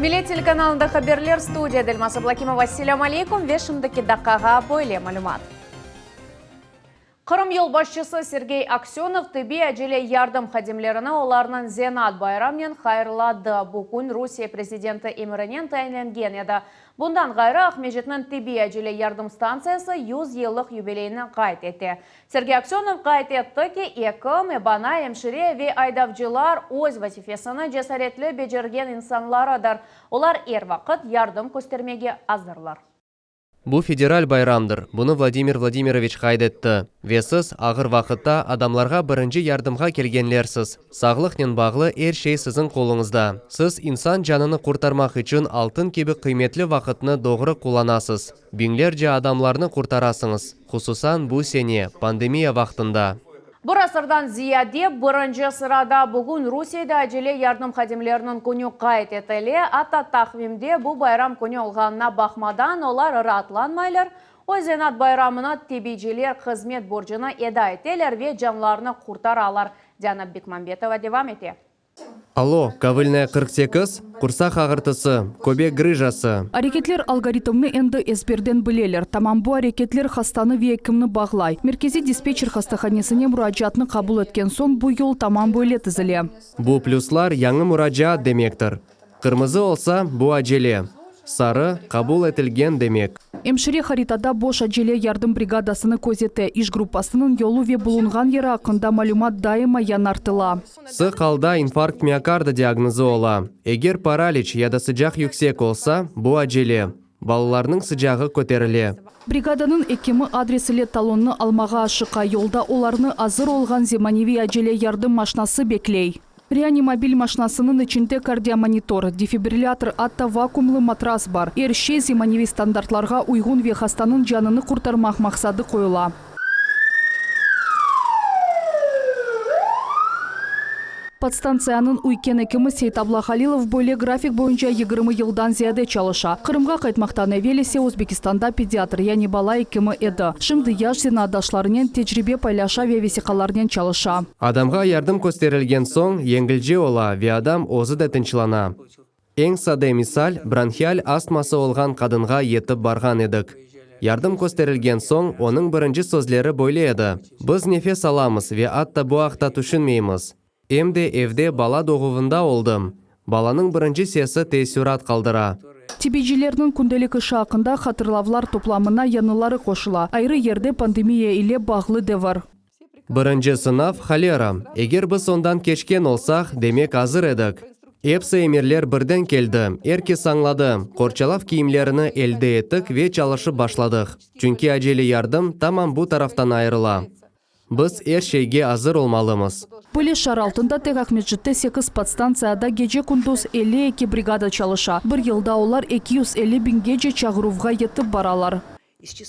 Millet telekanalında haberler, studiyada Elmaz Ablakimova. Selâm aleykum ve şimdiki daqqağa böyle malümat. Qırım yolbaşçısı Sergey Aksönov tibbiy acele yardım hadimlerini olarnıñ zenaat bayramnen hayırladı. Bu kün Rusiye prezidenti emirinen tayinlengen edi. Bundan ğayrı, Aqmescitniñ tibbiy acele yardım stantsiyası 100 yıllıq yubileyini qayd ete. Sergey Aksönov qayd etti ki, ekim, ebana, emşire ve aydavcılar öz vazifesini cesaretli becergen insanlarıdır. Olar er vaqıt yardım köstermege azırlar. Bu federal bayramdır, bunı Vladimir Vladimiroviç qayd etti. Ve siz, ağır vaqıtta adamlarğa birinci yardımğa kelgenlersiz. Sağlıqnen bağlı er şey siziñ qoluñızda. Siz insan canını qurtarmaq içün altın kibi qıymetli vaqıtnı doğru qullanasız. Biñlerce adamlarnı qurtarasıñız, hususan bu sene, pandemiya vaqtında. Bir asırdan ziyade, birinci sırada bugün Rusiyede acele yardım hadimleriniñ künü qayd etile. Atta taqvimde bu bayram künü olğanına baqmadan, olar raatlanmaylar. Öz zenaat bayramına tibiyciler hızmet borcunı eda eteler ve canlarnı qurtaralar. Diana Bekmambetova devam ete. Allo, Kovılnaya 48? Qursaq ağırtısı, köbek grıjası. Areketler algoritmni endi ezberden bileler. Tamam bu areketler hastanı ve ekimni bağlay. Merkeziy dispetçer hastahanesine muracaatnı qabul etken soñ bu yol tamam böyle tizile. Bu plüslar yañı muracaat demektir. Qırmızı olsa, bu acele. Sarı, qabul etilgen demek. Emşire haritada boş acele yardım brigadasını közete, iş gruppasınıñ yolu ve bulunğan yeri aqqında malümat daima yañartıla. Sıq alda infarkt miokarda diagnozı ola. Eger paraliç ya da sıcaq yüksek olsa, bu acele. Balalarnıñ sıcağı köterile. Brigadanıñ ekimi adres ile talonnı almağa aşıqa. Yolda olarnı azır olğan zemaneviy acele yardım maşnası bekley. Reanimobil maşnasınıñ içinde kardiomonitor, defibrillâtor, atta vakuumlı matras bar. Er şey zemaneviy standartlarğa uyğun ve hastanıñ canını qurtarmaq maqsadı qoyula. Podstantsiyanıñ üyken ekimi Seytabla Halilov böyle grafik boyunca 20 yıldan ziyade çalışa. Qırımğa qaytmaqtan evel ise Özbekistanda pediatr, yani bala ekimi edi. Şimdi yaş zenaatdaşlarınen tecribe paylaşa ve vesiqalarnen çalışa. Adamğa yardım kösterilgen soñ, yengilce ola ve adam özü de tınçlana. Eñ sade misal, bronhial astması olğan qadınğa yetip barğan edik. Yardım kösterilgen soñ, onıñ birinci sözleri böyle edi, Biz nefes alamız ve atta bu aqta tüşünmeymiz. Em de evde bala doğuvında oldım. Balanıñ birinci sesi teessürat qaldıra. Tibiycilerniñ kündelik işi aqqında hatırlavlar toplamına yañıları qoşula. Ayrı yerde pandemiya ile bağlı devir. Birinci sınav, holera. Eger biz ondan keçken olsaq, demek azır edik. Epsi emirler birden keldi, er kes añladı, qorçalav kiyimlerini elde ettik ve çalışıp başladıq, çünki acele yardım tamam bu taraftan ayırıla. Biz er şeyge azır olmalımız. Böyle şar altında tek Aqmescitte sekiz podstantsiyada gece-kündüz 52 brigada çalışa. Bir yılda olar 250 biñgece çağıruvğa yetip baralar.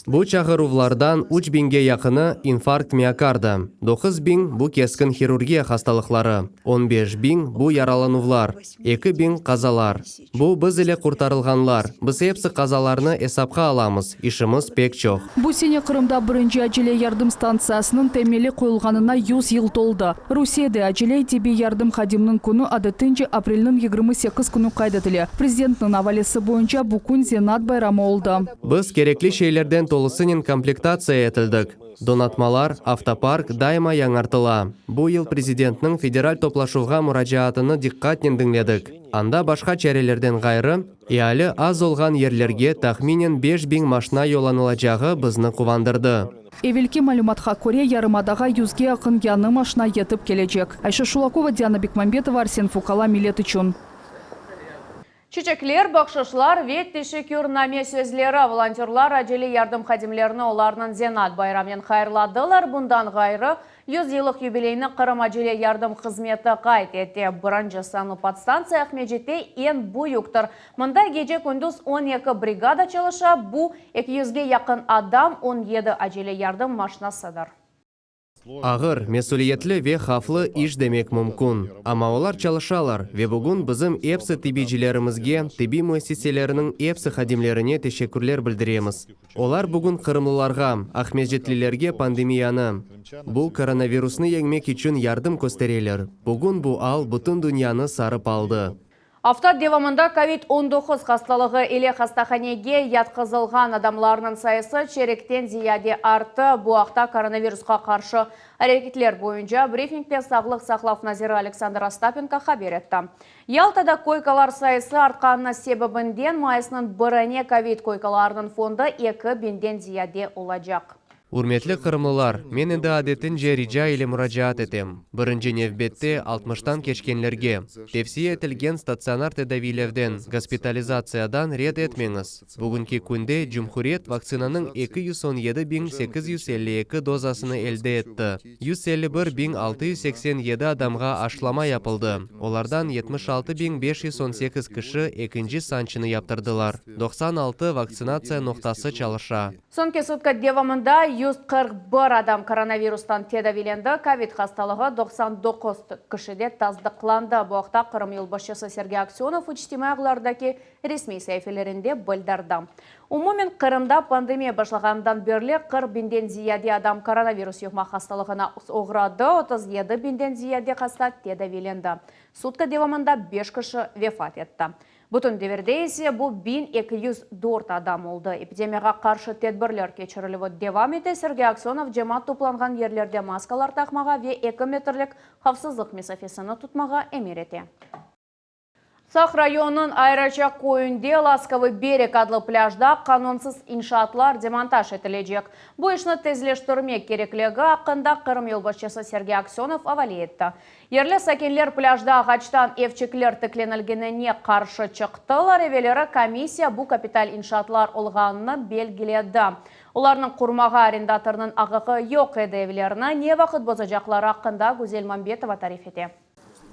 Bu çağıruvlardan üç biñge yaqını infarkt miokarda, 9000 bu keskin hirurgiya hastalıqları, 15 biñ bu yaralanuvlar, 2000 qazalar. Bu biz ile qurtarılğanlar, biz epsi qazalarnı esapqa alamız, işimiz pek çoq. Bu sene Qırımda birinci acele yardım stantsiyasınıñ temeli qoyulğanına 100 yıl toldı. Rusiyede acele tibbiy yardım hadiminiñ künü adetince aprelniñ 28 künü qayd etile. Prezidentniñ avalesi boyunca bu kün zenaat bayramı oldı. Biz kerekli şeylerden tolusınen komplektatsiya etildik. Donatmalar, avtopark daima yañartıla. Bu yıl prezidentniñ federal toplaşuvğa muracaatını diqqatnen diñledik. Anda başqa çarelerden ğayrı, eali az olğan yerlerge tahminen 5000 maşna yollanılacağı bizni quvandırdı. Evelki malümatqa köre, yarımadağa yüzge yaqın yañı maşna yetip kelecek. Ayşe Şulakova, Diana Bekmambetova, Arsen Fukala, Millet içün. Çiçekler, bahşışlar ve teşekkürname sözleri volontörlar acele yardım hadimlerini olarnıñ zenaat bayramnen hayırladılar. Bundan ğayrı, 100 yıllıq yubileyni Qırım acele yardım hızmeti qayd ete. Birinci sanlı podstantsiya Aqmescitte eñ büyüktir. Mında gece-kündüz 12 brigada çalışa, bu 200ge yaqın adam, 17 acele yardım maşnasıdır. Ağır, mesüliyetli ve havflı iş demek mümkün. Amma olar çalışalar ve bugün bizim epsi tibiycilerimizge, tibbiy müessiseleriniñ epsi hadimlerine teşekkürler bildiremiz. Olar bugün qırımlılarğa, aqmescitlilerge pandemiyanı, bu koronavirusnı yeñmek içün yardım köstereler. Bugün bu al bütün dünyanı sarıp aldı. Afta devamında kovid 19 hastalığı ile hastahanege yatqızılğan adamlarnıñ sayısı çerekten ziyade arttı. Bu aqta koronavirusqa qarşı areketler boyunca brifingde sağlıq saqlav naziri Aleksandr Ostapenko haber etti. Yaltada koykalar sayısı artqanı sebebinden mayısnıñ birine kovid koykalarınıñ fondu 2000-den ziyade olacaq. Ürmetli qırımlılar, men endi adetince rica ile muracaat etem, birinci nevbette altmıştan keçkenlerge, tevsiye etilgen statsionar tedaviylevden, gospitalizatsiyadan red etmeñiz. Bugünki künde cumhuriyet vaktsinanıñ 217 852 dozasını elde etti, 151 687 adamğa aşılama yapıldı, olardan 76 518 kişi ekinci sançını yaptırdılar, 96 vaktsinatsiya noqtası çalışa. Soñki sutka devamında 141 adam koronavirustan tedaviylendi. Kovid hastalığı 99 kişide tasdıqlandı. Bu aqta Qırım yolbaşçısı Sergey Aksenov içtimaiy ağlardaki resmiy saifelerinde bildirdi. Umumen Qırımda pandemiya başlağanından berli 40 binden ziyade adam koronavirus yuqma hastalığına oğradı, 37 binden ziyade hasta tedaviylendi. Sutka devamında 5 kişi vefat etti. Bütün devirde ise bu 1204 adam oldı. Epidemiyağa qarşı tedbirler keçirilüvi devam ete. Sergey Aksenov cemaat toplanğan yerlerde maskalar taqmağa ve 2 metrlik havfsızlıq mesafesini tutmağa emir ete. Saq rayonınıñ Ayraça köyünde Laskovый берег adlı plâjda qanunsız inşaatlar demontaj etilecek. Bu işni tezleştirmek kerekligi aqqında Qırım yolbaşçısı Sergey Aksenov avale etti. Yerli sakinler plâjda ağaçtan evçikler tiklenilgenine qarşı çıqtılar. Evelleri komissiya bu kapital inşaatlar olğanını belgiledi. Olarnıñ qurmağa arendatornıñ aqqı yoq edi evlerini ne vaqıt bozacaqları aqqında Güzel Mambetova tarif ete.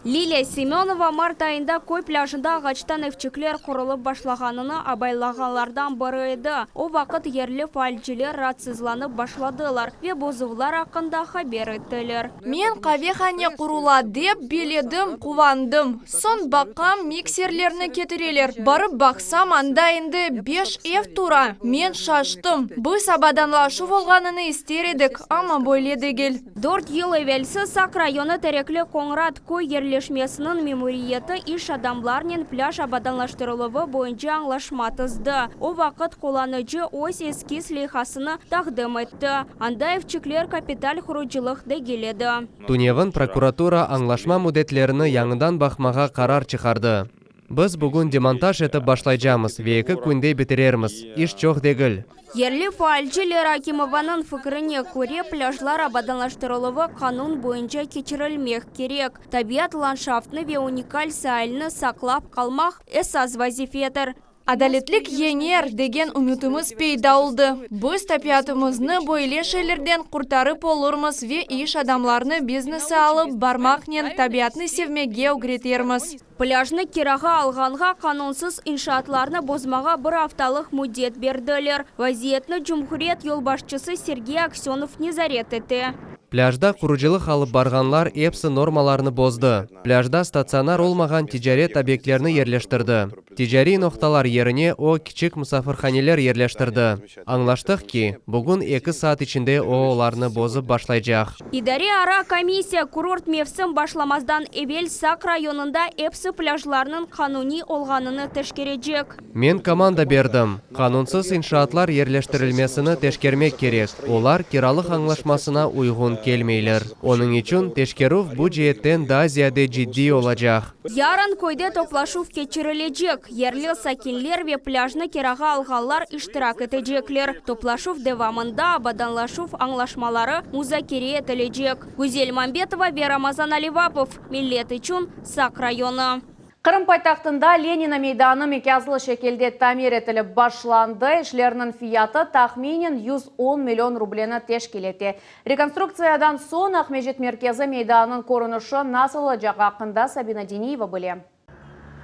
Liliya Semönova mart ayında köy plâjında ağaçtan evçikler qurulıp başlağanını abaylağanlardan biri edi. O vaqıt yerli faalciler raatsızlanıp başladılar ve bozuvlar aqqında haber ettiler. Men qavehane qurula dep bildim, quvandım. Soñ baqam mikserlerni ketireler. Barıp baqsam anda endi beş ev tura. Men şaştım. Biz abadanlaşuv olğanını ister edik, amma böyle degil. 4 yıl evelsi Saq rayonı Terekli Qoñrat köy yerleşmesiniñ memuriyeti iş adamlarnen plâj abadanlaştırıluvı boyunca añlaşma tizdi. O vaqıt qullanıcı öz eskiz leyhasını taqdim etti. Anda evçikler kapital qurucılıq degil edi. Tünevin prokuratura añlaşma müddetlerini yañıdan baqmağa qarar çıqardı. Biz bugün demontaj etip başlaycamız ve eki künde bitirermiz. İş çoq degil. Yerli faalci Lera Akimovanıñ fikrine köre plâjlar abadanlaştırıluvı qanun boyunca keçirilmek kerek. Tabiat landşaftnı ve unikal sailni saqlap qalmaq esas vazifedir. Adaletlik yeñer degen ümütimiz peyda oldı. Biz tabiatımıznı böyle şeylerden qurtarıp olurmız ve iş adamlarını biznesi alıp barmaqnen tabiatnı sevmege ögretermiz. Plâjnı kirağa alğanğa qanunsız inşaatlarnı bozmağa bir aftalıq müddet berdiler. Vaziyetni Cumhuriyet yolbaşçısı Sergey Aksenov nezaret ete. Plâjda qurucılıq alıp barğanlar episi normalarnı bozdı. Plâjda statsionar olmağan ticaret obyektlerini yerleştirdi. Ticariy noqtalar yerine o kiçik musafirhaneler yerleştirdi. Añlaştıq ki, bugün 2 saat içinde o olarnı bozıp başlaycaq. İdare ara komissiya kurort mevsim başlamazdan evel Saq rayonında episi plâjlarnıñ qanuniy olğanını teşkerecek. Men komanda berdim. Qanunsız inşaatlar yerleştirilmesini teşkermek kerek. Olar kiralıq añlaşmasına uyğun kelmeyler. Onıñ içün teşkerüv bu ceetten daa ziyade ciddiy olacaq. Yarın köyde toplaşuv keçirilecek. Yerli sakinler ve plâjnı kirağa alğanlar iştirak etecekler. Toplaşuv devamında abadanlaşuv añlaşmaları muzakere etilecek. Güzel Mambetova ve Ramazan Alivapov. Millet içün Saq rayonı. Qırım paytahtında Lenina meydanı miqyaslı şekilde tamir etilip başlandı. İşlerniñ fiyatı tahminen 110 million rubleni teşkil ete. Rekonstruktsiyadan soñ Aqmescit merkezi meydanınıñ körünişi nasıl olacağı aqqında Sabina Deniyeva bile.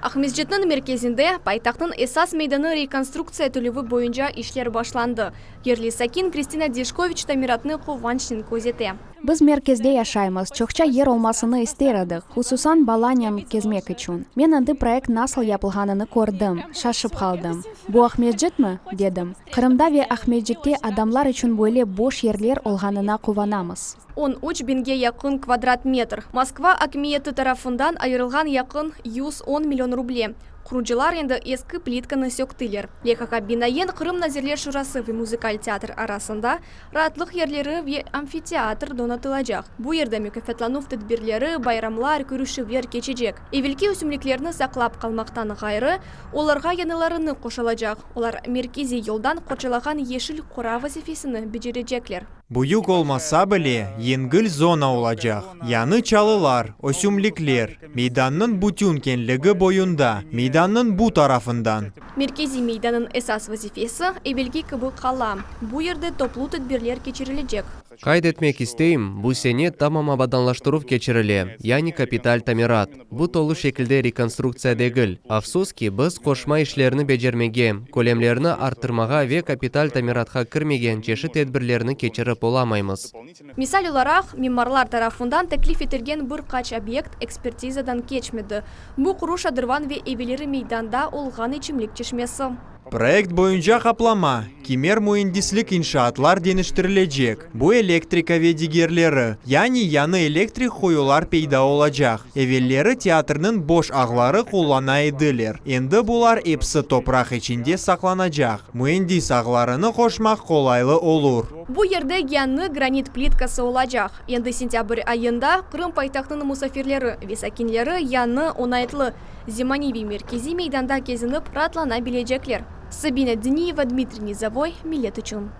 Aqmescitniñ merkezinde paytahtnıñ esas meydanı rekonstruktsiya etilüvi boyunca işler başlandı. Yerli sakin Kristina Dişkoviç tamiratnı quvançnen közete. Biz merkezde yaşaymız, çoqça yer olmasını ister edik, hususan balanen kezmek içün. Men endi proyekt nasıl yapılğanını kördim, şaşıp qaldım. Bu Aqmescitmi? dedim. Qırımda ve Aqmescitte adamlar içün böyle boş yerler olğanına quvanamız. 13 biñge yaqın kvadrat metr, Moskva akimiyeti tarafından ayırılğan yaqın 110 million ruble. Qurucılar endi eski plitkanı söktiler. Leyhağa binaen, Qırım Nazirler Şurası ve Muzıkal teatr arasında raatlıq yerleri ve amfiteatr donatılacaq. Bu yerde mükâfatlanuv tedbirleri, bayramlar, körüşüvler keçecek. Evelki ösümliklerni saqlap qalmaqtan ğayrı, olarğa yañılarını qoşulacaq, olar merkeziy yoldan qorçalağan yeşil qora vazifesini becerecekler. Büyük olmasa bile, yengil zona olacaq. Yañı çalılar, ösümlikler, meydannıñ bütün keñligi boyunda, meydannıñ bu tarafından. Merkeziy meydanıñ esas vazifesi evelki kibi qala, bu yerde toplu tedbirler keçirilecek. Qayd etmek isteyim, bu sene tamam abadanlaştıruv keçirile, yani kapital tamirat. Bu tolu şekilde rekonstruktsiya degil. Afsus ki, biz qoşma işlerni becermege, kölemlerni arttırmağa ve kapital tamiratqa kirmegen çeşit tedbirlerni keçirip olamaymız. Misal olaraq, mimarlar tarafından teklif etilgen bir qaç obyekt ekspertizadan keçmedi. Bu quru şadırvan ve evelleri meydanda olğan içimlik çeşmesi. Proyekt boyunca qaplama, kimer müendislik inşaatlar deñiştirilecek, bu elektrika ve digerleri, yani yañı elektrik quyular peyda olacaq. Evelleri teatrniñ boş ağları qullana ediler, endi bular episi topraq içinde saqlanacaq, müendis ağlarını qoşmaq qolaylı olur. Bu yerde yañı granit plitkası olacaq. Endi sentâbr ayında Qırım paytahtınıñ musafirleri ve sakinleri yañı oñaytlı, zemaneviy merkeziy meydanda kezinip raatlana bilecekler. Sabina Diniyeva, Dmitriy Nizovoy, Millet içün.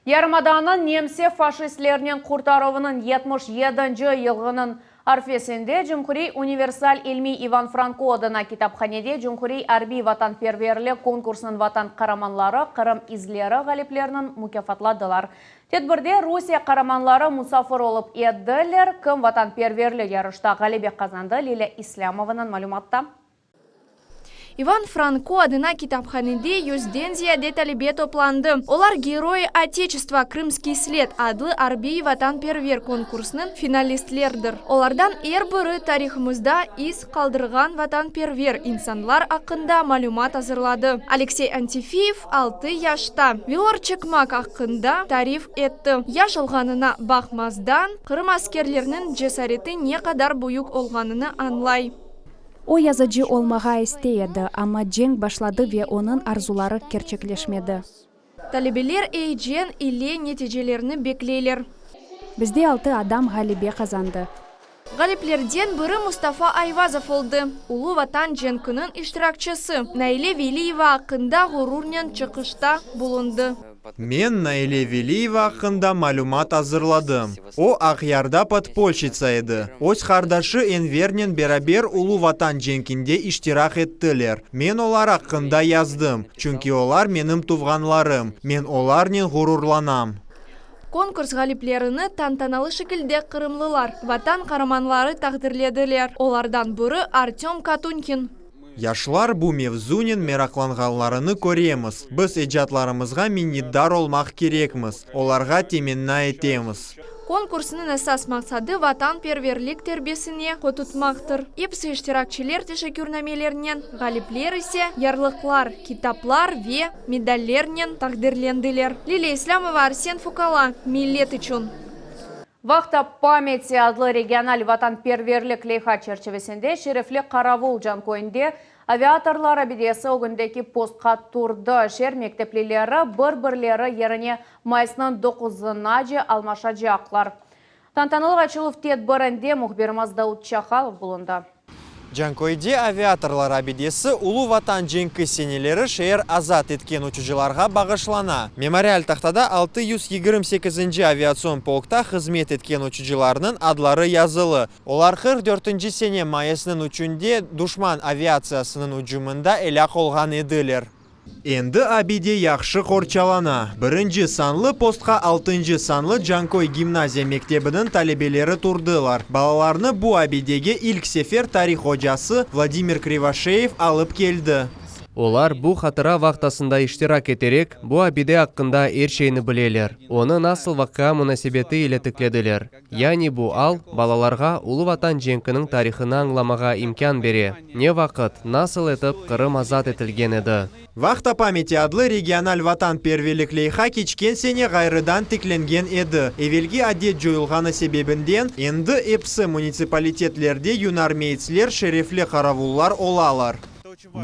Yarımadanıñ nemse faşistlernen qurtaruvınıñ 77-nci yılğınıñ arfesinde Cumhuriy universal ilmiy İvan Franko adına kitaphanede Cumhuriy arbiy vatanperverlik konkursınıñ Vatan qaramanları, Qırım izleri ğalipleriniñ mukâfatladılar. Tedbirde Rusiye qaramanları musafir olıp ediler. Kim vatanperverli yarışta ğalebe qazandı, Lilâ İslâmovanıñ malümatta. İvan Franko adına kitaphanede yüzden ziyade talebe toplandı. Olar Geroi Oteçestva, Krımskiy sled adlı arbiy-vatanperver konkursınıñ finalistlerdir. Olardan er biri tarihımızda iz qaldırğan vatanperver insanlar aqqında malümat azırladı. Aleksey Antifiyev altı yaşta Vilor Çekmak aqqında tarif etti. Yaş olğanına baqmazdan, Qırım askerleriniñ cesareti ne qadar büyük olğanını añlay. O yazıcı olmağa istey edi, amma cenk başladı ve onıñ arzuları kerçekleşmedi. Talebeler eyecan ile neticelerni bekleyler. Bizde altı adam ğalebe qazandı. Ğaliplerden biri Mustafa Ayvazov oldı, Ulu Vatan cenkiniñ iştirakçisi, Naile Veliyeva aqqında ğururnen çıqışta bulundı. Men Naile Veliyeva aqqında malümat azırladım. O, Aqyarda podpolşitsa edi. Öz qardaşı Envernen beraber Ulu Vatan cenkinde iştirak ettiler. Men olar aqqında yazdım, çünki olar menim tuvğanlarım. Men olarnen ğururlanam. Konkurs ğaliplerini tantanalı şekilde qırımlılar, Vatan qaramanları taqdirlediler. Olardan biri Artöm Katunkin. Yaşlar bu mevzunen meraqlanğanlarını köremiz. Biz ecdatlarımızğa minnetdar olmaq kerekmiz, olarğa temenna etemiz. Konkursnıñ esas maqsadı vatanperverlik terbiyesine qoltutmaqtır. Episi iştirakçiler teşekkürnamelernen, ğalipler ise yarlıqlar, kitaplar ve medallernen taqdirlendiler. Lilâ İslâmova, Arsen Fukala, Millet içün. Vahta pamyati adlı regional vatanperverlik leyha çerçivesinde şerefli qaravul Canköyünde aviatorlar abidesi ögündeki postqa turdı. Şeer mekteplileri bir-birleri yerine mayısnıñ doquzınace almaşacaqlar. Tantanalı açıluv tedbirinde mühbirimiz Daud Çahalov bulundı. Canköyde aviatorlar abidesi Ulu Vatan cenki seneleri şeer azat etken uçucılarğa bağışlana. Memorial tahtada 628-nci aviatsion polkta hızmet etken uçucılarnıñ adları yazılı. Olar 44-nci sene mayısnıñ üçünde duşman aviatsiyasınıñ ücüminde elâk olğan ediler. Endi abide yahşı qorçalana. Birinci sanlı postqa altıncı sanlı Canköy gimnaziya mektebiniñ talebeleri turdılar. Balalarnı bu abidege ilk sefer tarih ocası Vladimir Krivoşeyev alıp keldi. Olar bu hatıra vahtasında iştirak eterek, bu abide aqqında er şeyni bileler, onı nasıl vaqia munasebeti ile tiklediler. Yani bu al, balalarğa Ulu Vatan cenkiniñ tarihını añlamağa imkân bere, ne vaqıt, nasıl etip Qırım azat etilgen edi. Vahta pamâti adlı regional vatanperverlik leyha keçken sene ğayrıdan tiklengen edi. Evelki adet coyulğanı sebebinden, endi episi munitsipalitetlerde yunarmeytsler şerefli qaravullar olalar.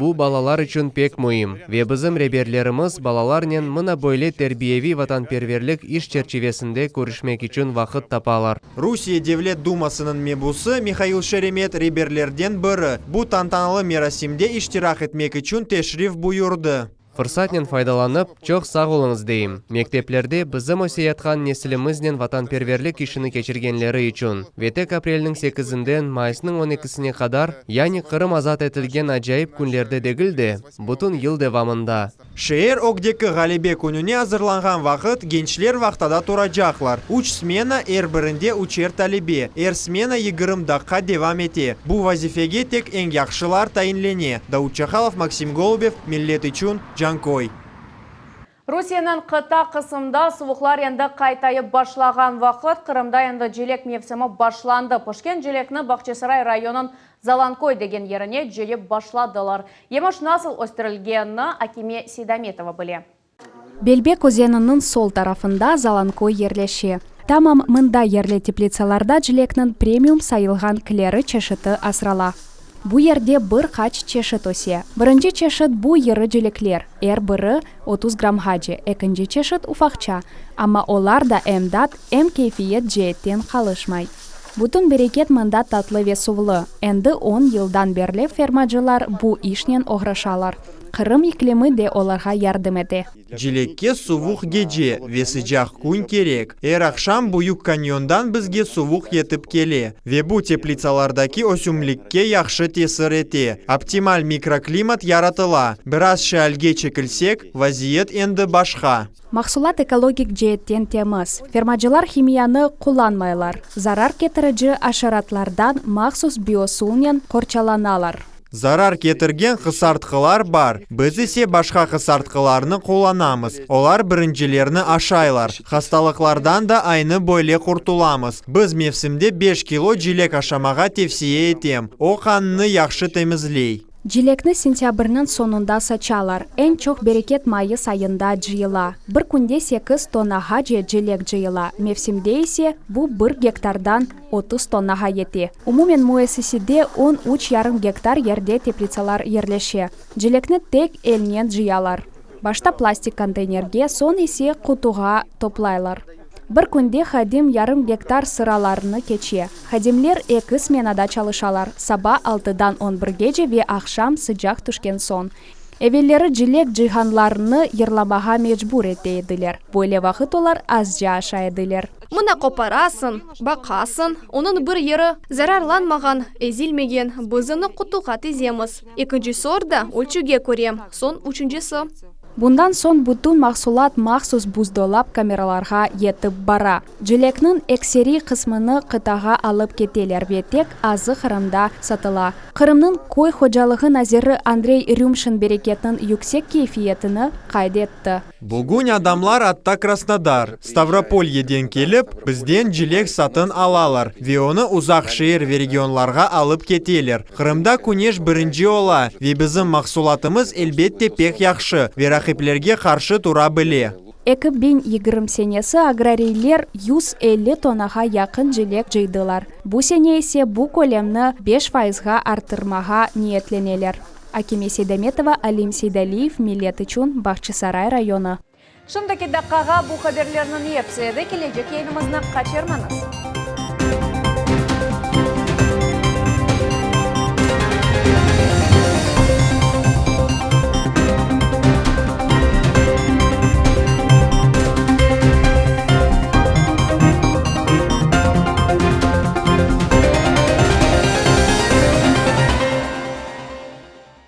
Bu balalar içün pek müim, ve bizim reberlerimiz balalarnen mına böyle terbiyeviy vatanperverlik iş çerçivesinde körüşmek içün vaqıt tapalar. Rusiye Devlet Dumasınıñ mebusı Mihail Şeremet reberlerden biri bu tantanalı merasimde iştirak etmek içün teşrif buyurdı. Fırsatnen faydalanıp, çoq sağ oluñız deyim, mekteplerde bizim öseyatqan nesilimiznen vatanperverlik işini keçirgenleri içün ve tek aprelniñ sekizinden mayısnıñ on ekisine qadar, yani Qırım azat etilgen acayip künlerde degil de, bütün yıl devamında. Şeer ögdeki Ğalebe kününe azırlanğan vaqıt gençler vahtada turacaqlar. Üç smena, er birinde üçer talebe. Er smena 20 daqqa devam ete. Bu vazifege tek eñ yahşılar tayinlene. Davut Çahalov, Maksim Golubev, Millet içün, Canköy. Rusiyeniñ qıta qısımda suvuqlar endi qaytayıp başlağan vaqıt, Qırımda endi celek mevsimi başlandı. Pişken celekni Bağçasaray rayonıñ Zalanköy degen yerine cıyıp başladılar. Yemiş nasıl östürilgenini Akime Seydametova bile. Belbek özeniniñ sol tarafında Zalanköy yerleşe. Tamam mında yerli teplitsalarda cilekniñ premium sayılğan kleri çeşiti asrala. Bu yerde bir qaç çeşit öse. Birinci çeşit bu yırı cilekler, er biri 30 grammğace, ekinci çeşit ufaqça, amma olar da em dat, em keyfiyet ceetten qalışmay. Bütün bereket mında tatlı ve suvlı. Endi on yıldan berli fermacılar bu işnen oğraşalar. Qırım iklimi de olarğa yardım ete. Cilekke suvuq gece ve sıcaq kün kerek. Er aqşam Büyük Kanyondan bizge suvuq yetip kele ve bu teplitsalardaki ösümlikke yahşı tesir ete. Optimal mikroklimat yaratıla. Biraz şealge çekilsek, vaziyet endi başqa. Mahsulat ekologik ceetten temiz. Fermacılar himiyanı qullanmaylar, zarar ketirici aşeratlardan mahsus biosulnen qorçalanalar. Zarar ketirgen qısartqılar bar, biz ise başqa qısartqılarnı qullanamız, olar birincilerni aşaylar. Hastalıqlardan da aynı böyle qurtulamız. Biz mevsimde beş kilo cilek aşamağa tevsiye etem, o qannı yahşı temizley. Cilekni sentâbrniñ soñunda saçalar. Eñ çoq bereket mayıs ayında cıyıla. Bir künde sekiz tonnağace cilek cıyıla, mevsimde ise bu bir gektardan 30 tonnağa yete. Umumen müessisede on üç yarım gektar yerde teplitsalar yerleşe. Cilekni tek elnen cıyalar. Başta plastik konteynerge, soñ ise qutuğa toplaylar. Bir künde hadim yarım gektar sıralarnı keçe. Hadimler eki smenada çalışalar, saba altıdan on birgece ve aqşam sıcaq tüşken soñ. Evelleri cilek cıyğanlarnı yırlamağa mecbur ete ediler, böyle vaqıt olar azca aşay ediler. Mına qoparasıñ, baqasıñ, onıñ bir yeri zararlanmağan, ezilmegen, biz onı qutuğa tizemiz. Ekinci sort da ölçüge köre, soñ üçüncisi. Bundan soñ bütün mahsulat mahsus buzdolap kameralarğa yetip bara. Cilekniñ ekseriy qısmını qıtağa alıp keteler ve tek azı Qırımda satıla. Qırımnıñ köy hocalığı naziri Andrey Rümşin bereketniñ yüksek keyfiyetini qayd etti. Bugün adamlar atta Krasnodar, Stavropolyeden kelip, bizden cilek satın alalar ve onı uzaq şeer ve regionlarğa alıp keteler. Qırımda küneş birinci ola ve bizim mahsulatımız, elbette, pek yahşı ve raqiplerge qarşı tura bile. 2020 senesi agrariyler 150 tonnağa yaqın cilek cıydılar. Bu sene ise bu kölemni 5 fayızğa arttırmağa niyetleneler. Akime Seydametova, Alim Seydaliyev, Millet içün, Bağçasaray rayonı. Şimdiki daqqağa bu haberlerniñ episi edi. Kelecek yayınımıznı qaçırmañız.